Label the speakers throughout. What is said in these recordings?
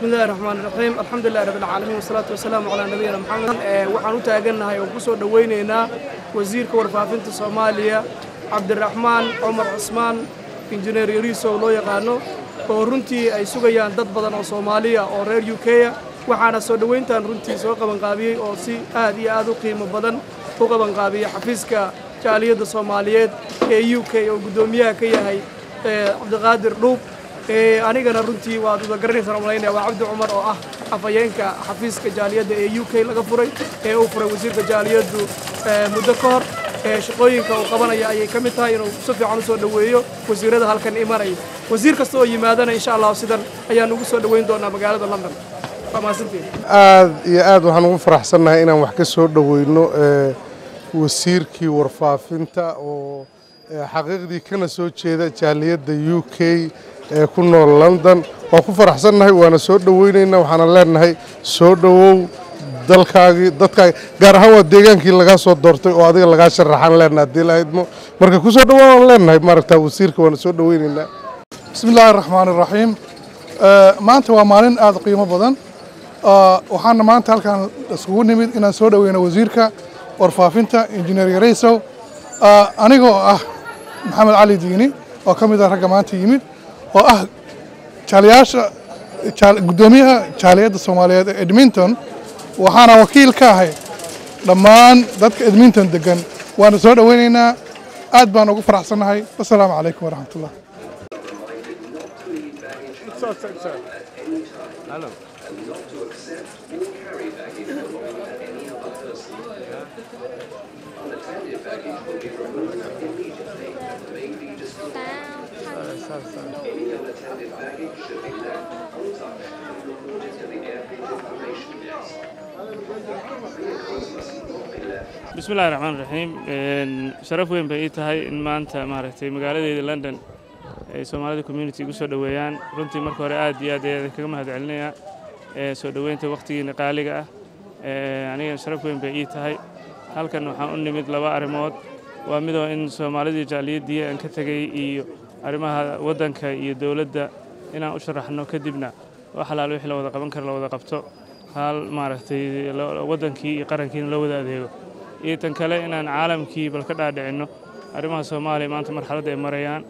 Speaker 1: بسم الله الرحمن الرحيم، الحمد لله رب العالمين، والصلاة والسلام على نبينا محمد. Waxaan u taagannahay oo ku soo dhowaynaynaa wasiirka warfaafinta Soomaaliya, Cabdiraxmaan Cumar Cusmaan, Injineer Yariisow loo yaqaano, oo runtii ay sugayaan dad badan oo Soomaaliya oo reer UK ah. Waxaana soo dhowayntan runtii soo qabanqaabiyey oo si aad iyo aad u qiimo badan u qabanqaabiyey xafiiska jaaliyadda Soomaaliyeed ee UK oo guddoomiyaha ka yahay Cabdiqaadir Dhuub. Anigana runtii waad wada garanaysaan umalaynaya, waa Cabdi Cumar oo ah afhayeenka xafiiska jaaliyadda ee UK laga furay ee uu furay wasiirka jaaliyaddu muddo ka hor. Shaqooyinka uu qabanaya ayay ka mid tahay inuu si fiican u soo dhoweeyo wasiirada halkan imanaya. Wasiir kasta oo yimaadana, insha Allahu, sidan ayaan ugu soo dhoweyn doonaa magaalada London. Waa mahadsantiin.
Speaker 2: Aad iyo aad waxaan ugu faraxsannahay inaan wax ka soo dhoweyno wasiirkii warfaafinta oo xaqiiqdii kana soo jeeda jaaliyadda UK ee ku nool London. Waan ku faraxsannahay, waana soo dhoweynaynaa, waxaana leenahay soo dhowow dalkaagii, dadkaagi, gaar ahaan waa deegaankii lagaa soo doortay oo adiga lagaa sharaxaan leenahay haddii la idmo. Marka ku soo dhowaa waan leenahay maaragtaa wasiirka, waana soo dhoweynaynaa.
Speaker 3: بسم الله الرحمن الرحيم. Maanta waa maalin aad u qiimo badan. Waxaana maanta halkan iskugu nimid inaan soo dhoweyno wasiirka warfaafinta, Injineer Yareysow. Anigoo ah Maxamed Cali Diini oo ka mid ah ragga maanta yimid oo ah jaaliyaasha guddoomiyaha jaaliyadda Soomaaliyeed ee Edmonton, waxaana wakiil ka ahay dhammaan dadka Edmonton degan. Waana soo dhoweynaynaa, aad baan ugu faraxsannahay. Wasalaamu calaykum waraxmatullah.
Speaker 4: Not to accept or carry baggage belonging to any other person. Unattended baggage will be removed immediately and may be destroyed. Any unattended baggage should be left untouched and reported to the airport information desk. Vehicles must not be left
Speaker 5: Bismi Illahi Raxmaan Raxiim. Sharaf weyn bay ii tahay in maanta maaragtay magaaladeeda London ay Soomaalida community igu soo dhoweeyaan. Runtii marka hore aad iyo aad ayaan kaga mahad celinayaa soo dhoweynta waqtigiina qaaliga ah. Anigana sharaf weyn bay ii tahay. Halkan waxaan u nimid laba arrimood. Waa midoo in Soomaalidii jaaliyaddii aan ka tegey iyo arrimaha waddanka iyo dowladda inaan u sharaxno, kadibna wax alaal wixii la wada qaban karo la wada qabto, hal maaragtay waddankii iyo qarankiina loo wada adeego, iyo tan kale inaan caalamkii bal ka dhaadhicinno arrimaha Soomaaliya maanta marxaladda ay marayaan,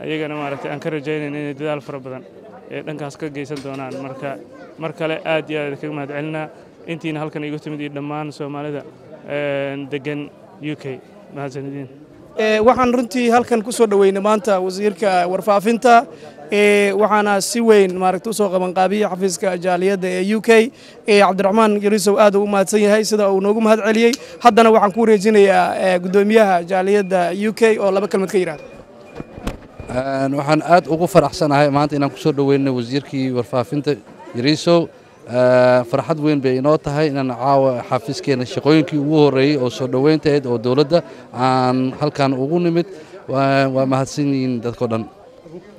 Speaker 5: ayagana maaragtay aan ka rajaynayn inay dadaal fara badan ee dhankaas ka geysan doonaan. Marka mar kale aad iyo aad kaga mahad celinaa intiina halkan igu timid iyo dhammaan Soomaalida degan UK. Mahadsanidin.
Speaker 1: Waxaan runtii halkan ku soo dhoweynay maanta wasiirka warfaafinta. Waxaana si weyn maaragta usoo qabanqaabiyey xafiiska jaaliyadda ee UK. Cabdiraxmaan Yariisow aad uu u mahadsan yahay sida uu noogu mahad celiyey. Haddana waxaan ku wareejinayaa guddoomiyaha jaaliyadda UK oo laba kelmad ka yidhahda.
Speaker 6: Waxaan aad ugu faraxsanahay maanta inaan ku soo dhoweynay wasiirkii warfaafinta Yariisow. Farxad weyn bay inoo tahay inaan caawa xafiiskeena shaqooyinkii ugu horreeyey oo soo dhoweyntahayd oo dowladda aan halkan ugu nimid. Waa mahadsan yihiin dadkao dhan.